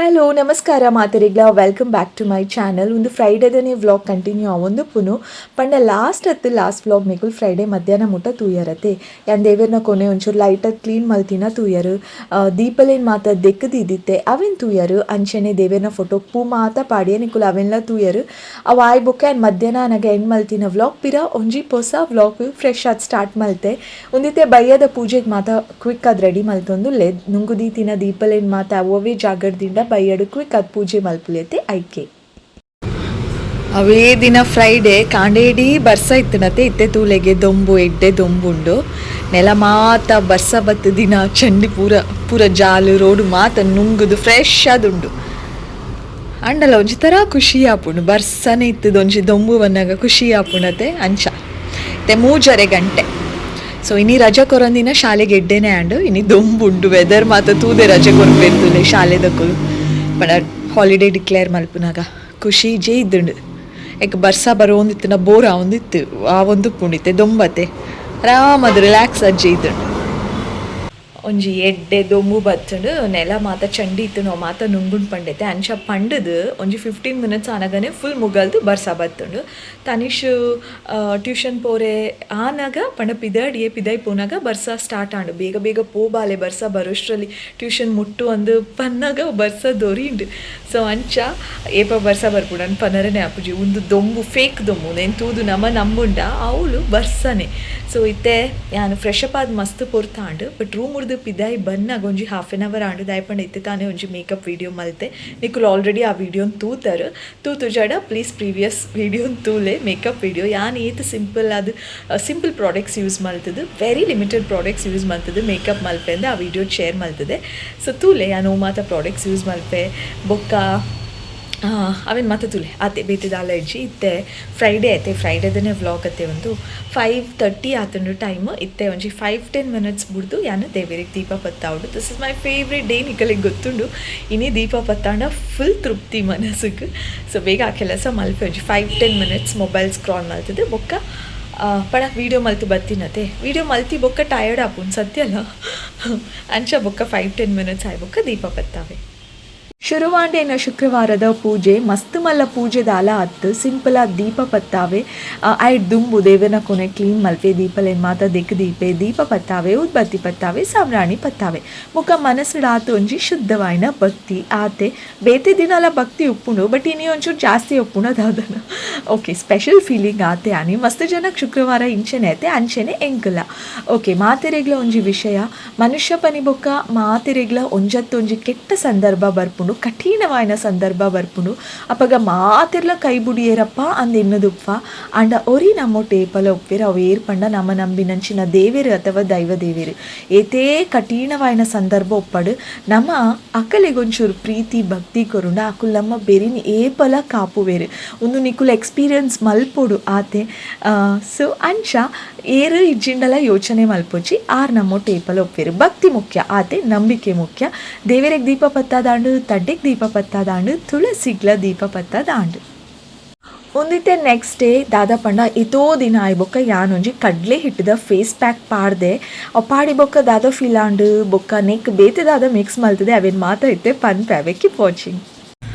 Hello, ನಮಸ್ಕಾರ ಮಾತೆರೆಗ್ಲ. Welcome back to my channel. ಒಂದು ಫ್ರೈಡೇದನೇ vlog continue ಆವೊಂದುಪ್ಪುನು. ಪಂಡ ಲಾಸ್ಟ್ ಅತ್ತು, ಲಾಸ್ಟ್ ವ್ಲಾಗ್ ನಿಕುಲು ಫ್ರೈಡೇ ಮಧ್ಯಾಹ್ನ ಮುಟ್ಟ ತೂಯರತೆ. ಯಾನ್ ದೇವೆರ್ನ ಕೊನೆ ಒಂಚೂರು ಲೈಟಾಗಿ ಕ್ಲೀನ್ ಮಲ್ತಿನ ತೂಯರು, ದೀಪಲೇನ್ ಮಾತ ದೆಕ್ ದೀದಿತ್ತೆ, ಅವೆನ್ ತೂಯರು. ಅಂಚನೆ ದೇವೆರ್ನ ಫೋಟೋ ಪೂ ಮಾತ ಪಾಡಿಯ, ನಿಕುಲು ಅವೆನ್ಲ ತೂಯರು. ಅವು ಆಯ್ ಬೊಕ್ಕ ಯಾನ್ ಮಧ್ಯಾಹ್ನ ಆನಗ ಎಂಡ್ ಮಲ್ತಿನ ವ್ಲಾಗ್ ಪಿರ ಒಂಜಿ ಪೊಸ ವ್ಲಾಗ್ ಫ್ರೆಶ್ ಆದ್ ಸ್ಟಾರ್ಟ್ ಮಲ್ತೆ. ಉಂದಿತ್ತೆ ಬಯ್ಯದ ಪೂಜೆಗೆ ಮಾತ ಕ್ವಿಕ್ ಆದ್ ರೆಡಿ ಮಲ್ತೊಂದುಲ್ಲೆ. ನುಂಗು ದೀತಿನ ದೀಪಲೇನ್ ಮಾತ ಅವೇ ಜಾಗಡ್ದಿಂಡ ಬಯ್ಯಡು ಕ್ವಿಕ್ ಆದ್ ಪೂಜೆ ಮಲ್ಪುಲೆತೆ ಐಕೆ. ಅವೇ ದಿನ ಫ್ರೈಡೆ ಕಾಂಡೇಡಿ ಬರ್ಸ ಇತ್ತನತೆ. ಇತ್ತೆ ತೂಲೆಗೆ ದೊಂಬು, ಎಡ್ಡೆ ದೊಂಬುಂಡು. ನೆಲ ಮಾತ ಬರ್ಸ ಬತ್ತು ದಿನ ಚಂಡಿ ಪೂರ ಪೂರ ಜಾಲು ರೋಡು ಮಾತ ನುಂಗುದು ಫ್ರೆಶ್ ಆದುಂಡು. ಅಂಡಲ ಒಂಜಿ ತರ ಖುಷಿ ಆಪುಂಡು. ಬರ್ಸನೆ ಇತ್ತದ, ಒಂಜಿ ದೊಂಬು ಬಂದಾಗ ಖುಷಿ ಆಪುಂಡತೆ ಅಂಚ. ಇತ್ತೆ 3:30 ಗಂಟೆ. ಸೊ ಇನಿ ರಜಾ ಕೊರಂದಿನ ಶಾಲೆಗೆ ಎಡ್ಡೆನೆ ಆಂಡು. ಇನಿ ದೊಂಬುಂಡು ವೆದರ್ ಮಾತ ತೂದೆ ರಜೆ ಕೊರ್ಪೇರ್ತುಲೆ ಶಾಲೆದಕುಲು. ಪಂಡ ಹಾಲಿಡೇ ಡಿಕ್ಲೇರ್ ಮಲ್ಪುನಾಗ ಖುಷಿ ಜೇ ಇದ್ದುಂಡು. ಎಕ್ ಬರ್ಸ ಬರೋಂದಿತ್ತಿನ ಬೋರ್ ಆವೊಂದಿತ್ತು, ಆವೊಂದು ಪುಂಡಿತ್ತೆ. ದೊಂಬತೆ ಆರಾಮದ್ ರಿಲ್ಯಾಕ್ಸ್ ಅಜ್ಜೆ ಇದ್ದುಂಡು. ಒಂಜಿ ಎಡ್ಡೆ ದೊಂಬು ಬತ್ತುಂಡು. ನೆಲ ಮಾತ ಚಂಡಿ ಇತ್ತು, ನಾವು ಮಾತ ನುಂಗುಂಡು ಪಂಡೈತೆ. ಅಂಚ ಪಂಡದು ಒಂಜಿ 15 ಮಿನಿಟ್ಸ್ ಆನಗನೆ ಫುಲ್ ಮುಗಲ್ದು ಬರ್ಸ ಬತ್ತುಂಡು. ತನಿಷ್ ಟ್ಯೂಷನ್ ಪೋರೆ ಆನಗ, ಪಂಡ ಪಿದಡಿಯೆ ಪಿದೈ ಪೋನಾಗ ಬರ್ಸ ಸ್ಟಾರ್ಟ್ ಆಂಡು. ಬೇಗ ಬೇಗ ಪೋಬಾಲೆ, ಬರ್ಸ ಬರೋಷ್ಟ್ರಲ್ಲಿ ಟ್ಯೂಷನ್ ಮುಟ್ಟು ಅಂದು ಪನ್ನಾಗ ಬರ್ಸ ದೊರಿಂಡು. ಸೊ ಅಂಚ ಏಪ ಬರ್ಸ ಬರ್ಪುಂಡು ಅನ್ ಪನರನೆ ಆಪುಜಿ. ಒಂದು ದೊಂಬು ಫೇಕ್ ದೊಂಬು ನೇನ್ ತೂದು ನಮ ನಂಬುಂಡ ಅವಳು ಬರ್ಸನೆ. ಸೊ ಇತ್ತೆ ಯಾನು ಫ್ರೆಶ್ ಅಪ್ ಆದ್ ಮಸ್ತ್ ಪೊರ್ತಾಂಡು. ಬಟ್ ರೂಮ್ ಉರ್ದು ಪಿದಾಯಿ ಬನ್ನಾಗ ಒಂಜಿ ಹಾಫ್ ಆನ್ ಅವರ್ ಆಂಡು. ದಾಯೆ ಪಂಡ ಇತ್ತೆ ತಾನೇ ಒಂಜಿ ಮೇಕಪ್ ವೀಡಿಯೋ ಮಲ್ತೆ. ನಿಕುಲು ಆಲ್ರೆಡಿ ಆ ವೀಡಿಯೋನ್ ತೂತರು. ತೂತು ಜಡ ಪ್ಲೀಸ್ ಪ್ರೀವಿಯಸ್ ವೀಡಿಯೋನ್ ತೂಲೆ, ಮೇಕಪ್ ವೀಡಿಯೋ. ಯಾನ್ ಏತ್ ಸಿಂಪಲ್ ಅದು ಸಿಂಪಲ್ ಪ್ರಾಡಕ್ಟ್ಸ್ ಯೂಸ್ ಮಲ್ತದು, ವೆರಿ ಲಿಮಿಟೆಡ್ ಪ್ರಾಡಕ್ಟ್ಸ್ ಯೂಸ್ ಮಲ್ತದು ಮೇಕಪ್ ಮಲ್ಪೆಂದು ಆ ವೀಡಿಯೋ ಶೇರ್ ಮಲ್ತದೆ. ಸೊ ತೂಲೆ, ಯಾನ್ ಮಾತ ಪ್ರಾಡಕ್ಟ್ಸ್ ಯೂಸ್ ಮಲ್ಪೆ ಬೊಕ್ಕ ಅವೇನು ಮಾತ ತೂಲೆ. ಆತೆ, ಬೇತೆ ದಾಲ ಇಜ್ಜಿ. ಇತ್ತೆ ಫ್ರೈಡೇ ಐತೆ, ಫ್ರೈಡೇದನೇ ವ್ಲಾಗ್ ಅತ್ತೆ. ಒಂದು 5:30 ಆತುಂಡು ಟೈಮ್. ಇತ್ತೆ ಒಂಜಿ 5-10 ಮಿನಿಟ್ಸ್ ಬುಡ್ದು ಯಾನು ದೇವರಿಗೆ ದೀಪ ಪತ್ತಾವುಡು. This is my favourite day, ನಿಕಲಿಗೆ ಗೊತ್ತುಂಡು. ಇನಿ ದೀಪ ಪತ್ತಾಂಡ ಫುಲ್ ತೃಪ್ತಿ ಮನಸ್ಸಿಗೆ. ಸೊ ಬೇಗ ಆ ಕೆಲಸ ಮಲ್ಪೆ. ಒಂಜಿ 5-10 ಮಿನಿಟ್ಸ್ ಮೊಬೈಲ್ ಸ್ಕ್ರಾಲ್ ಮಲ್ತದೆ ಬೊಕ್ಕ ಪಣ ವೀಡಿಯೋ ಮಲ್ತು ಬತ್ತಿನತೆ. ವೀಡಿಯೋ ಮಲ್ತಿ ಬೊಕ್ಕ ಟಯರ್ಡ್ ಆಪುಂಡು ಸತ್ಯ ಅಲ್ಲ. ಅಂಚ ಬೊಕ್ಕ 5-10 ಮಿನಿಟ್ಸ್ ಆಯ್ ಬೊಕ್ಕ ದೀಪ ಪತ್ತಾವೆ. ಶುರುವಾಂಡೇನ ಶುಕ್ರವಾರದ ಪೂಜೆ ಮಸ್ತ್ ಮಲ್ಲ ಪೂಜೆ ದಾಲ ಅತ್ತು, ಸಿಂಪಲ್ ಆದ್ ದೀಪ ಪತ್ತಾವೆ. ಐಡ್ ದುಂಬು ದೇವನ ಕೊನೆ ಕ್ಲೀನ್ ಮಲ್ಪೆ, ದೀಪಲೇನ್ ಮಾತ ದೆಕ್ ದೀಪೆ, ದೀಪ ಪತ್ತಾವೆ, ಉದ್ಬತ್ತಿ ಪತ್ತಾವೆ, ಸಾಮ್ರಾಣಿ ಪತ್ತಾವೆ. ಮುಖ ಮನಸ್ಸುಡಾತು ಒಂಜಿ ಶುದ್ಧವಾಯಿನ ಭಕ್ತಿ ಆತೆ. ಬೇತೆ ದಿನಲ ಭಕ್ತಿ ಉಪ್ಪುಂಡು, ಬಟ್ ಇನಿ ಒಂಚೂರು ಜಾಸ್ತಿ ಉಪ್ಪುಂಡು ಅದಾದನ. ಓಕೆ, ಸ್ಪೆಷಲ್ ಫೀಲಿಂಗ್ ಆತೆ. ಆನಿ ಮಸ್ತ್ ಜನಕ್ಕೆ ಶುಕ್ರವಾರ ಇಂಚೆನೆ ಐತೆ, ಅಂಚೆನೆ ಎಂಕಲ. ಓಕೆ, ಮಾತೆರೆಗ್ಲ ಒಂಜಿ ವಿಷಯ, ಮನುಷ್ಯ ಪನಿ ಬೊಕ್ಕ ಮಾತೆರೆಗ್ಲ ಒಂಜತ್ತೊಂಜಿ ಕೆಟ್ಟ ಸಂದರ್ಭ ಬರ್ಪುಂಡು, ಕಠಿಣವಾಯಿನ ಸಂದರ್ಭ ಬರ್ಪುಂಡು. ಅಪಗ ಮಾತೆರ್ಲ ಕೈ ಬುಡಿಯೇರಪ್ಪ ಅಂದ್ ಎನ್ನುದುಪ್ಪ. ಅಂಡ ಒರಿ ನಮ್ಮ ಟೇಪಲ ಒಪ್ಪೇರು. ಅವು ಏರ್ ಪಂಡ ನಮ್ಮ ನಂಬಿನಂಚಿನ ದೇವೆರು ಅಥವಾ ದೈವ ದೇವೆರು. ಏತೇ ಕಠಿಣವಾಯಿನ ಸಂದರ್ಭ ಒಪ್ಪಡು, ನಮ್ಮ ಅಕಲೆಗೊಂಚೂರು ಪ್ರೀತಿ ಭಕ್ತಿ ಕೊರುಂಡ ಅಕುಲು ನಮ್ಮ ಬೆರಿನಿ ಏಪಲ ಕಾಪುವೇರು. ಒಂದು ನಿಕುಲು ಎಕ್ಸ್ಪೀರಿಯನ್ಸ್ ಮಲ್ಪೊಡು ಆತೆ. ಸೊ ಅಂಚ ಏರು ಇಜ್ಜಿಂಡಲ ಯೋಚನೆ ಮಲ್ಪೊಚ್ಚಿ, ಆರ್ ನಮ್ಮ ಟೇಪಲ ಒಪ್ಪೇರು. ಭಕ್ತಿ ಮುಖ್ಯ ಆತೆ, ನಂಬಿಕೆ ಮುಖ್ಯ. ದೇವರಿಗೆ ದೀಪ ಪತ್ತಾದಾಂಡು, ತಡ್ಡೆಗೆ ದೀಪ ಪತ್ತಾದಾಂಡು, ತುಳಸಿಗ್ಲ ದೀಪ ಪತ್ತಾದಾಂಡು. ಒಂದಿತ್ತೆ ನೆಕ್ಸ್ಟ್ ಡೇ. ದಾದ ಪಂಡ ಏತೋ ದಿನ ಆಯ್ ಬೊಕ್ಕ ಯಾನೊಂಜಿ ಕಡ್ಲೆ ಹಿಟ್ಟದ ಫೇಸ್ ಪ್ಯಾಕ್ ಪಾಡ್ದೆ. ಅವು ಪಾಡಿ ಬೊಕ್ಕ ದಾದ ಫೀಲ್ ಆಂಡು, ಬೊಕ್ಕ ನೆಕ್ ಬೇತೆ ದಾದ ಮಿಕ್ಸ್ ಮಲ್ತದೆ, ಅವೇನು ಮಾತ ಇತ್ತೆ ಪನ್ಪೆ. Keep watching.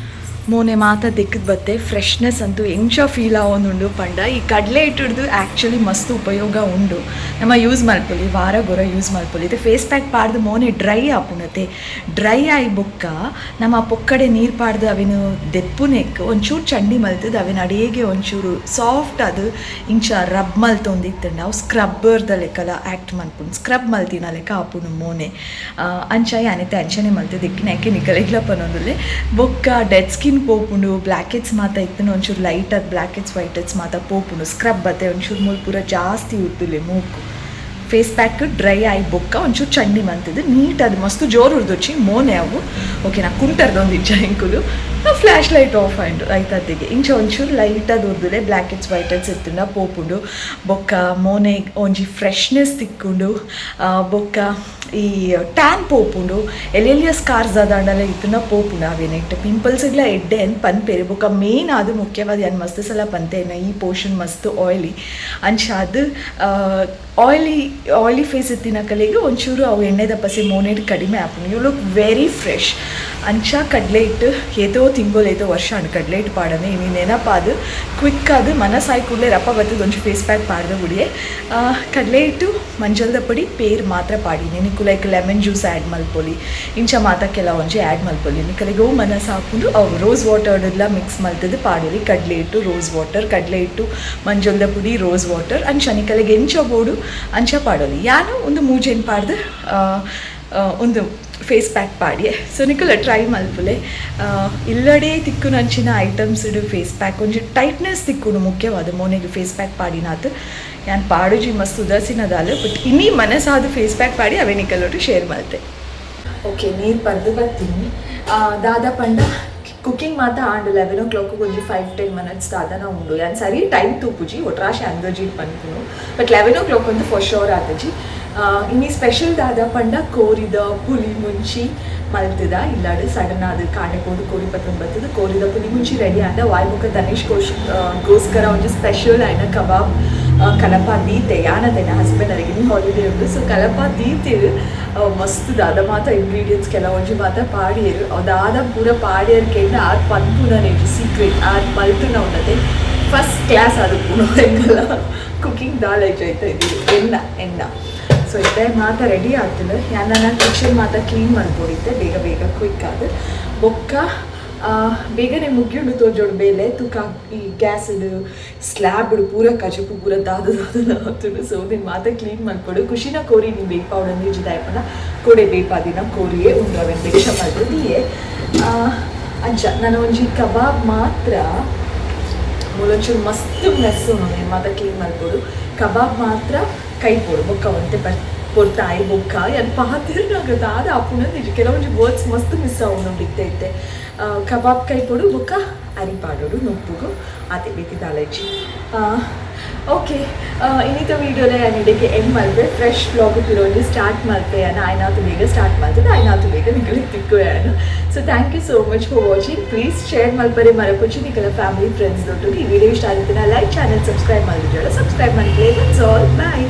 ಮೋನೆ ಮಾತ ದಿಕ್ಕದ ಬತ್ತೆ, ಫ್ರೆಶ್ನೆಸ್ ಅಂತೂ ಎಂಚ ಫೀಲ್ ಆವೊಂದುಂಡು ಪಂಡ, ಈ ಕಡಲೆ ಹಿಟ್ಟುಡ್ದು ಆ್ಯಕ್ಚುಲಿ ಮಸ್ತ್ ಉಪಯೋಗ ಉಂಡು. ನಮ್ಮ ಯೂಸ್ ಮಲ್ಪೊಲಿ, ವಾರ ಗೊರ ಯೂಸ್ ಮಲ್ಪೊಲಿ. ಇದು ಫೇಸ್ ಪ್ಯಾಕ್ ಪಾಡ್ದು ಮೋನೆ ಡ್ರೈ ಆಪುಂಡತೆ. ಡ್ರೈ ಆಯಿ ಬೊಕ್ಕ ನಮ್ಮ ಪೊಕ್ಕಡೆ ನೀರು ಪಾಡ್ದು ಅವೇನು ದೆಪ್ಪುನೆಕ್ ಒಂಚೂರು ಚಂಡಿ ಮಲ್ತದ ಅವೇನು ಅಡಿಗೆ ಒಂಚೂರು ಸಾಫ್ಟ್ ಅದು ಇಂಚ ರಬ್ ಮಲ್ತೊಂದಿತ್ತಂಡ ಅವು ಸ್ಕ್ರಬ್ಬರ್ದ ಲೆಕ್ಕಲ ಆ್ಯಕ್ಟ್ ಮನ್ಪುಂಡು. ಸ್ಕ್ರಬ್ ಮಲ್ತಿನ ಲೆಕ್ಕ ಆಪುಂಡು ಮೋನೆ. ಅಂಚ ಯಾನಿತ್ತೆ ಅಂಚನೆ ಮಲ್ತದ ಇಕ್ಕಿನ ಯಾಕೆ ನಿಕಲೆಗ್ಲ ಪನೊಂದುಲ್ಲೆ. ಬೊಕ್ಕ ಡೆಡ್ ಸ್ಕಿನ್ ಪೋಪುಂಡು. ಬ್ಲ್ಯಾಕ್ ಹೆಡ್ಸ್ ಮಾತ ಇತ್ತುಂಡು, ಒಂಚೂರು ಲೈಟ್ ಆದ್ ಬ್ಲ್ಯಾಕ್ ಹೆಡ್ಸ್ ವೈಟ್ ಹೆಡ್ಸ್ ಮಾತ ಪೋಪುಂಡು. ಸ್ಕ್ರಬ್ ಬತ್ತೆ, ಒಂಚೂರು ಮೂಲು ಪೂರ ಜಾಸ್ತಿ ಉತ್ತುಲೆ ಮೂಕು. ಫೇಸ್ ಪ್ಯಾಕ್ ಡ್ರೈ ಆಯಿ ಬೊಕ್ಕ ಒಂಚೂರು ಚಂಡಿ ಮಂತದ್ದು ನೀಟ್ ಅದು ಮಸ್ತ್ ಜೋರು ಉರ್ದೊಚ್ಚಿ ಮೋನೆ ಅವು. ಓಕೆ, ನಾ ಕುಂಟರ್ದೊಂದು ಇಜ್ಜ ಎಂಕುಲು. ಫ್ಲ್ಯಾಶ್ ಲೈಟ್ ಆಫ್ ಆಯ್ತು ಆಯ್ತತ್ತಿಗೆ. ಇಂಚ ಒಂಚೂರು ಲೈಟ್ ಅದು ಉರ್ದುಲೆ ಬ್ಲ್ಯಾಕ್ ಹೆಡ್ಸ್ ವೈಟ್ ಹೆಡ್ಸ್ ಇತ್ತುಂಡ ಪೋಪುಂಡು. ಬೊಕ್ಕ ಮೋನೆ ಒಂಜಿ ಫ್ರೆಶ್ನೆಸ್ ತಿಕ್ಕುಂಡು. ಬೊಕ್ಕ ಈ ಟ್ಯಾನ್ ಪೋಪುಂಡು. ಎಲ್ಲೆಲ್ಲಿಯ ಸ್ಕಾರ್ಸ್ ಅದಾಂಡಲ ಇತ್ತುಂಡ ಪೋಪುಂಡು. ಅವೇನೆಟ್ ಪಿಂಪಲ್ಸ್ಗ್ಲ ಎಡ್ಡೆ ಅಂದ್ ಪನ್ಪೇರು. ಬೊಕ್ಕ ಮೇನ್ ಅದು ಮುಖ್ಯವಾದ ಯಾನ್ ಮಸ್ತ್ ಸಲ ಪಂತೇನ, ಈ ಪೋರ್ಷನ್ ಮಸ್ತ್ ಆಯ್ಲಿ. ಅಂಚ ಅದು ಆಯ್ಲಿ ಆಯ್ಲಿ ಫೇಸ್ ಇತ್ತಿನ ಕಲೆಗೆ ಒಂಚೂರು ಅವು ಎಣ್ಣೆದ ಪಸೆ ಮೋನೆಡ್ ಕಡಿಮೆ ಆಪುಂಡು. You look very fresh. ಅಂಚ ಕಡಲೆ ಹಿಟ್ಟು ಏತೋ ತಿಂಗೊಲು ಏತೋ ವರ್ಷ ಆಂಡ್ ಕಡಲೆ ಹಿಟ್ಟು ಪಾಡನೆ. ಇನಿ ನೆನಪಾದ್ ಕ್ವಿಕ್ ಆದ್ ಮನಸ್ಸಾಯಿ ಕೂಡಲೇ ರಪ್ಪ ಬತ್ತದ ಒಂಜಿ ಫೇಸ್ ಪ್ಯಾಕ್ ಪಾಡ್ದ ಬುಡಿಯೆ. ಕಡಲೆ ಹಿಟ್ಟು, ಮಂಜಲ್ದ ಪೊಡಿ, ಪೇರ್ ಮಾತ್ರ ಪಾಡಿನಿ. ನಿಕುಲು ಐಕ್ ಲೆಮನ್ ಜ್ಯೂಸ್ ಆ್ಯಡ್ ಮಲ್ಪೊಲಿ, ಇಂಚ ಮಾತ ಕೆಲವೊಂಜಿ ಆ್ಯಡ್ ಮಲ್ಪೊಲಿ. ನಿಕಲೆಗ್ ಒವು ಮನಸ್ಸು ಆಪುಂಡು ಅವು ರೋಸ್ ವಾಟರ್ಡ್ಲ ಮಿಕ್ಸ್ ಮಲ್ತುದು ಪಾಡೊಲಿ. ಕಡಲೆ ಹಿಟ್ಟು, ರೋಸ್ ವಾಟರ್, ಕಡಲೆ ಹಿಟ್ಟು, ಮಂಜಲ್ದ ಪುಡಿ, ರೋಸ್ ವಾಟರ್, ಅಂಚ ನಿಕಲೆಗ್ ಎಂಚ ಬೋಡು ಅಂಚ ಪಾಡೊಲಿ. ಯಾನ್ ಉಂದು ಮೂಜೆನ್ ಪಾಡ್ದ್ ಉಂದು ಫೇಸ್ ಪ್ಯಾಕ್ ಪಾಡಿಯೆ. ಸೊ ನಿಕುಲು ಟ್ರೈ ಮಲ್ಪುಲೆ. ಇಲ್ಲಡೇ ತಿಕ್ಕುನಂಚಿನ ಐಟಮ್ಸ್ ಫೇಸ್ ಪ್ಯಾಕ್ ಒಂಜಿ ಟೈಟ್ನೆಸ್ ತಿಕ್ಕುಂಡು. ಮುಖ್ಯವಾದ ಮೋನೆಗ್ ಫೇಸ್ ಪ್ಯಾಕ್ ಪಾಡಿನಾತ್ ಯಾನ್ ಪಾಡುಜಿ, ಮಸ್ತ್ ಉದಾಸೀನದಾಲ್. ಬಟ್ ಇನಿ ಮನಸ್ಸಾದ ಫೇಸ್ ಪ್ಯಾಕ್ ಪಾಡಿ ಅವೇ ನಿಕಲೊಟ್ಟು ಶೇರ್ ಮಲ್ತೆ. ಓಕೆ, ನೀರು ಪರ್ದು ಬರ್ತೀನಿ. ದಾದ ಪಂಡ ಕುಕಿಂಗ್ ಮಾತ ಆಂಡ್. 11 ಓ ಕ್ಲಾಕ್ ಒಂಜಿ 5-10 ಮಿನಿಟ್ಸ್ ದಾದನ ಉಂಡು. ಯಾನ್ ಸರಿ ಟೈಮ್ ತೂಪುಜಿ, ಒಟ್ರಾಶಿ ಅಂದಾಜಿ ಪನ್ಪುನು. ಬಟ್ 11 ಓ ಕ್ಲಾಕ್ ಒಂದು ಫಾರ್ ಶೋರ್ ಆತಜಿ. ಇನಿ ಸ್ಪೆಷಲ್ ದಾದ ಪಂಡ ಕೋರಿದ ಪುಲಿ ಮುಂಚಿ ಮಲ್ತದ ಇಲ್ಲಾಡು. ಸಡನ್ ಆದ್ ಕಾಂಡೆ ಪೋದು ಕೋರಿ ಪತ್ತೊಂದು ಬತ್ತದ. ಕೋರಿದ ಪುಲಿ ಮುಂಚಿ ರೆಡಿ ಆಂಡ ವಾಯ್ ಬೊಕ್ಕ ತನಿಷ್ ಗೋಸ್ಕರ ಒಂಜಿ ಸ್ಪೆಷಲ್ ಆಯ್ನ ಕಬಾಬ್ ಕಲಪ ದೀತೆ. ಯಾನತೆನ ಹಸ್ಬೆಂಡ್ ಅರಿಗೆ ಹಾಲಿಡೇ ಉಂಡು. ಸೊ ಕಲಪ ದೀತೆರ್. ಮಸ್ತ್ ದಾದ ಮಾತ ಇಂಗ್ರೀಡಿಯೆಂಟ್ಸ್ ಕೆಲವೊಂಜಿ ಮಾತ ಪಾಡಿಯೆರ್. ಅವು ದಾದ ಪೂರ ಪಾಡಿಯರ್ ಕೇಂಡ ಆರ್ ಪನ್ಪುನ ಸೀಕ್ರೆಟ್. ಆರ್ ಮಲ್ತುನ ಉಂಡತೆ ಫಸ್ಟ್ ಕ್ಲಾಸ್ ಆದುಪ್ಪುನು. ಎಂಕಲ ಕುಕಿಂಗ್ ದಾಲ ಐತ ಇದು ಎನ್ನ ಎನ್ನ. ಸೊ ಇತ್ತೆ ಮಾತ ರೆಡಿ ಆಗ್ತದೆ. ಯಾನ್ ನನ್ನ ಕಿಚನ್ ಮಾತ ಕ್ಲೀನ್ ಮಲ್ಪೊಡಿತ್ತೆ ಬೇಗ ಬೇಗ ಕ್ವಿಕ್ ಆದ್. ಬೊಕ್ಕ ಬೇಗನೆ ಮುಗಿಯುಂಡು ತೋಜೋಡು ಬೇಲೆ. ತೂಕ, ಈ ಗ್ಯಾಸ್ಡ್ ಸ್ಲ್ಯಾಬ್ಡ್ ಪೂರ ಕಜಪು ಪೂರ ದಾದ ದಾದ ಆತುಂಡು. ಸೊ ನಿನ್ ಮಾತ ಕ್ಲೀನ್ ಮಲ್ಪೊಡು. ಖುಷಿನ ಕೋರಿ ನೀನು ಬೇಯ್ಪಾವೊಡು ದಾಯಪಂಡ ಕೋಡೆ ಬೇಪಾದಿನ ಕೋರಿಯೇ ಉಂಡು, ಅವೆನ್ ಬೆಚ್ಚ ಮಲ್ತು ದೀಯೆ. ಅಂಚ ನಾನು ಒಂಜಿ ಕಬಾಬ್ ಮಾತ್ರ ಮೂಲೊಂಚೂರು ಮಸ್ತ್ ಮೆಸ್ ಉಂಡು, నేను ಮಾತ ಕ್ಲೀನ್ ಮಲ್ಪೊಡು. ಕಬಾಬ್ ಮಾತ್ರ ಕೈಪೊಡು. ಬೊಕ್ಕ ಒಂತೆ ಪರ್ ಪೊರ್ತಾಯಿ ಬೊಕ್ಕ ಯಾನ್ ಪಾತೆರ್ನಾಗ ದಾದ ಆಪುಂಡು ನಿಜ ಕೆಲವೊಂಜಿ ವರ್ಡ್ಸ್ ಮಸ್ತ್ ಮಿಸ್ ಆವೊಂದುಂಡು ಇತ್ತೆ ಇತ್ತೆ. ಕಬಾಬ್ ಕೈಪೊಡು, ಬೊಕ್ಕ ಅರಿ ಪಾಡೊಡು ನುಪ್ಪುಗು. ಆತೆ, ಬೇತಿ ದಾಲಜ್ಜಿ. ಓಕೆ, ಇನ್ನಿತ ವೀಡಿಯೋಲೆ ಯಾನ್ ಇಡೆಗೆ ಎಂಡ್ ಮಲ್ಪೆ. ಫ್ರೆಶ್ ವ್ಲಾಗ್ ಪಿರೊಂಜಿ ಸ್ಟಾರ್ಟ್ ಮಲ್ಪೆ. ಯಾನ್ ಆಯ್ನಾತು ಬೇಗ ಸ್ಟಾರ್ಟ್ ಮಲ್ತದೆ, ಆಯ್ನಾತು ಬೇಗ ನಿಕಲಿಗೆ ತಿಕ್ಕು ಯಾನು. So thank you so much for watching. Please share ಮಲ್ಪರೆ ಮರಪೊಚ್ಚಿ ನಿಕಲ ಫ್ಯಾಮಿಲಿ ಫ್ರೆಂಡ್ಸ್ ದೊಟ್ಟಿಗೆ. ಈ ವಿಡಿಯೋ ಇಷ್ಟ ಆಗುತ್ತಿನ ಲೈಕ್, ಚಾನಲ್ ಸಬ್ಸ್ಕ್ರೈಬ್ ಮಾಡಿದ್ರೆ ಸಬ್ಸ್ಕ್ರೈಬ್ ಮಾಡ್ಕೊಳ್ಳಿ. That's all, bye.